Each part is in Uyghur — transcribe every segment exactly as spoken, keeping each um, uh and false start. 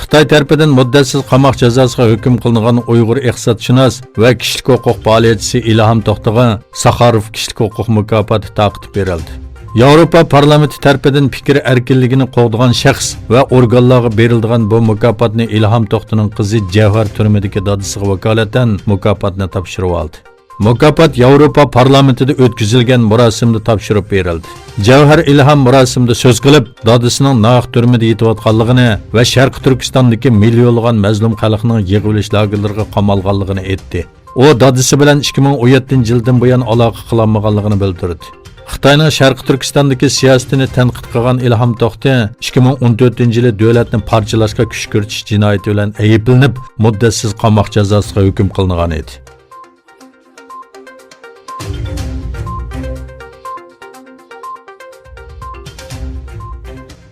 خىتاي تەرىپىدىن مۇددەتسىز قاماق جازاسىغا ھۆكۈم قىلىنغان ئۇيغۇر ئىقتىسادشۇناس ۋە كىشىلىك ھوقۇق پائالىيەتچىسى ئىلھام توختىغا ساخاروف كىشىلىك ھوقۇق مۇكاپاتى تارقىتىپ بېرىلدى. ياۋروپا پارلامېنتى تەرىپىدىن پىكىر ئەركىنلىكىنى قوغدىغان شەخس ۋە ئورگانلارغا بېرىلىدىغان بۇ مۇكاپاتنى ئىلھام توختىنىڭ قىزى جەۋھەر تۈرمىدىكى دادىسىغا ۋاكالىتەن مۇكاپاتنى تاپشۇرۇۋالدى. مۇكاپات ياۋروپا پارلامېنتىدا ئۆتكۈزۈلگەن مۇراسىمدا تاپشۇرۇپ بېرىلدى. جەۋھەر ئىلھام مۇراسىمدا سۆز قىلىپ، دادىسىنىڭ ناھەق تۈرمىدە يېتىۋاتقانلىقىنى ۋە شەرقىي تۈركىستاندىكى مىليونلىغان مەزلۇم خەلقنىڭ يىغىۋېلىش لاگېرلىرىغا قامالغانلىقىنى ئېيتتى. ئۇ دادىسى بىلەن ئىككى مىڭ ئون يەتتىنچى يىلدىن بۇيان ئالاقە قىلالمىغانلىقىنى بىلدۈردى. خىتاينىڭ شەرقىي تۈركىستاندىكى سىياسىتىنى تەنقىد قىلغان ئىلھام توختى ئىككى مىڭ ئون تۆتىنچى يىلى دۆلەتنى پارچىلاشقا كۈچ كىرىتىش جىنايىتى بىلەن ئەيىبلىنىپ، مۇددەتسىز قاماق جازاسىغا ھۆكۈم قىلىنغان ئىدى.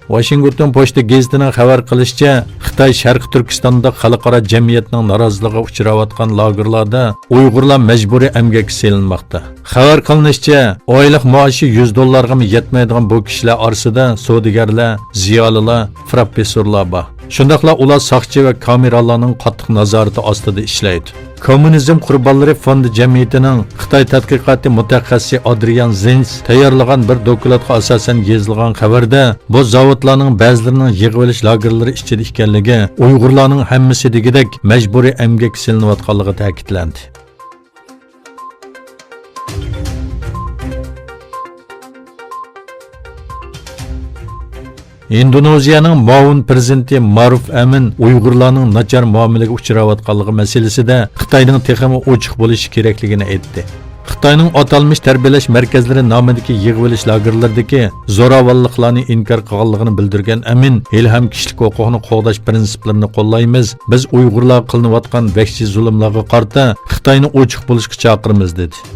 ۋاشىنگتون پوچتا گېزىتىنىڭ خەۋەر قىلىشىچە، خىتاي شەرقىي تۈركىستاندا خەلقئارا جەمئىيەتنىڭ نارازىلىقىغا ئۇچراۋاتقان لاگېرلاردا ئۇيغۇرلار مەجبۇرىي ئەمگەككە سېلىنماقتا. خەۋەر قىلىنىشىچە، ئايلىق مائاشى يۈز دوللارغىمۇ يەتمەيدىغان بۇ كىشىلەر ئارىسىدا سودىگەرلەر، زىيالىيلار، پروفېسسورلار بار. شۇنداقلا ئۇلار ساقچى ۋە كامېرالارنىڭ قاتتىق نازارىتى ئاستىدا ئىشلەيدۇ. كوممۇنىزم قۇربانلىرى فوندى جەمئىيىتىنىڭ خىتاي تەتقىقاتى مۇتەخەسسىسى ئادرىيان زىنس تەييارلىغان بىر دوكلاتقا ئاساسەن يېزىلغان خەۋەردە، بۇ زاۋۇتلارنىڭ بەزىلىرىنىڭ يىغىۋېلىش لاگېرلىرى ئىچىدە ئىكەنلىكى، ئۇيغۇرلارنىڭ ھەممىسى دېگۈدەك مەجبۇرىي ئەمگەككە سېلىنىۋاتقانلىقى تەكىتلەندى. ئىندونېزىيەنىڭ مۇئاۋىن پىرېزىدېنتى مارۇف ئەمىن ئۇيغۇرلارنىڭ ناچار مۇئامىلىگە ئۇچراۋاتقانلىقى مەسىلىسىدە خىتاينىڭ تېخىمۇ ئوچۇق بولۇشى كېرەكلىكىنى ئېيتتى. خىتاينىڭ ئاتالمىش تەربىيەلەش مەركەزلىرى نامىدىكى يىغىۋېلىش لاگېرلىرىدىكى زوراۋانلىقلارنى ئىنكار قىلغانلىقىنى بىلدۈرگەن ئەمىن، ھېلىھەم كىشىلىك ھوقۇقنى قوغداش پىرىنسىپلىرىنى قوللايمىز، بىز ئۇيغۇرلارغا قىلىنىۋاتقان ۋەھشىي زۇلۇملارغا قارىتا خىتاينى ئوچۇق بولۇشقا چاقىرىمىز، دېدى.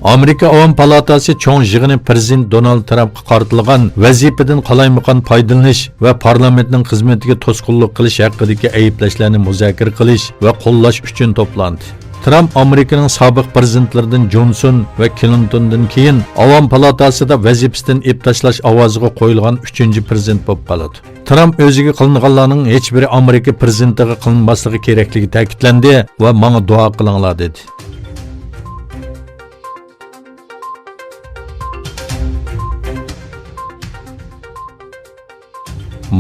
ئامېرىكا ئاۋام پالاتاسى چوڭ يىغىنى پىرېزىدېنت دونالد ترامپقا قارىتىلغان ۋەزىپىدىن قالايمىقان پايدىلىنىش ۋە پارلامېنتنىڭ خىزمىتىگە توسقۇنلۇق قىلىش ھەققىدىكى ئەيىبلەشلەرنى مۇزاكىرە قىلىش ۋە قوللاش ئۈچۈن توپلاندى. ترامپ ئامېرىكىنىڭ سابىق پىرېزىدېنتلىرىدىن جونسون ۋە كلىنتوندىن كېيىن ئاۋام پالاتاسىدا ۋەزىپىسىدىن ئېلىپ تاشلاش ئاۋازىغا قويۇلغان ئۈچىنچى پىرېزىدېنت بولۇپ قالىدۇ. ترامپ ئۆزىگە قىلىنغانلارنىڭ ھېچبىرى ئامېرىكا پىرېزىدېنتىغا قىلىنماسلىقى كېرەكلىكى تەكىتلەندى ۋە ماڭا دۇئا قىلىڭلار، دېدى.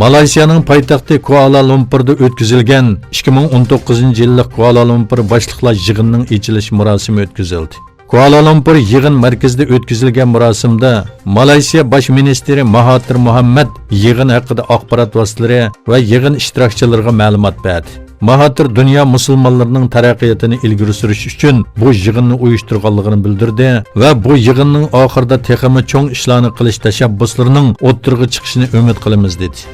مالايسىيانىڭ پايتەختى كۇئالالۇمپۇردا ئۆتكۈزۈلگەن ئىككى مىڭ ئون توققۇزىنچى يىللىق كۇئالالۇمپۇر باشلىقلار يىغىنىنىڭ ئېچىلىش مۇراسىمى ئۆتكۈزۈلدى. كۇئالالۇمپۇر يىغىن مەركىزىدە ئۆتكۈزۈلگەن مۇراسىمدا مالايسىيا باش مىنىستىرى ماھاتىر مۇھەممەد يىغىن ھەققىدە ئاخبارات ۋاسىتىلىرى ۋە يىغىن ئىشتىراكچىلىرىغا مەلۇمات بەردى. ماھاتىر دۇنيا مۇسۇلمانلىرىنىڭ تەرەققىياتىنى ئىلگىرى سۈرۈش ئۈچۈن بۇ يىغىننى ئۇيۇشتۇرغانلىقىنى بىلدۈردى ۋە بۇ يىغىننىڭ ئاخىرىدا تېخىمۇ چوڭ ئىشلارنى قىلىش تەشەببۇسلىرىنىڭ ئوتتۇرىغا چىقىشىنى ئۈمىد قىلىمىز، دېدى.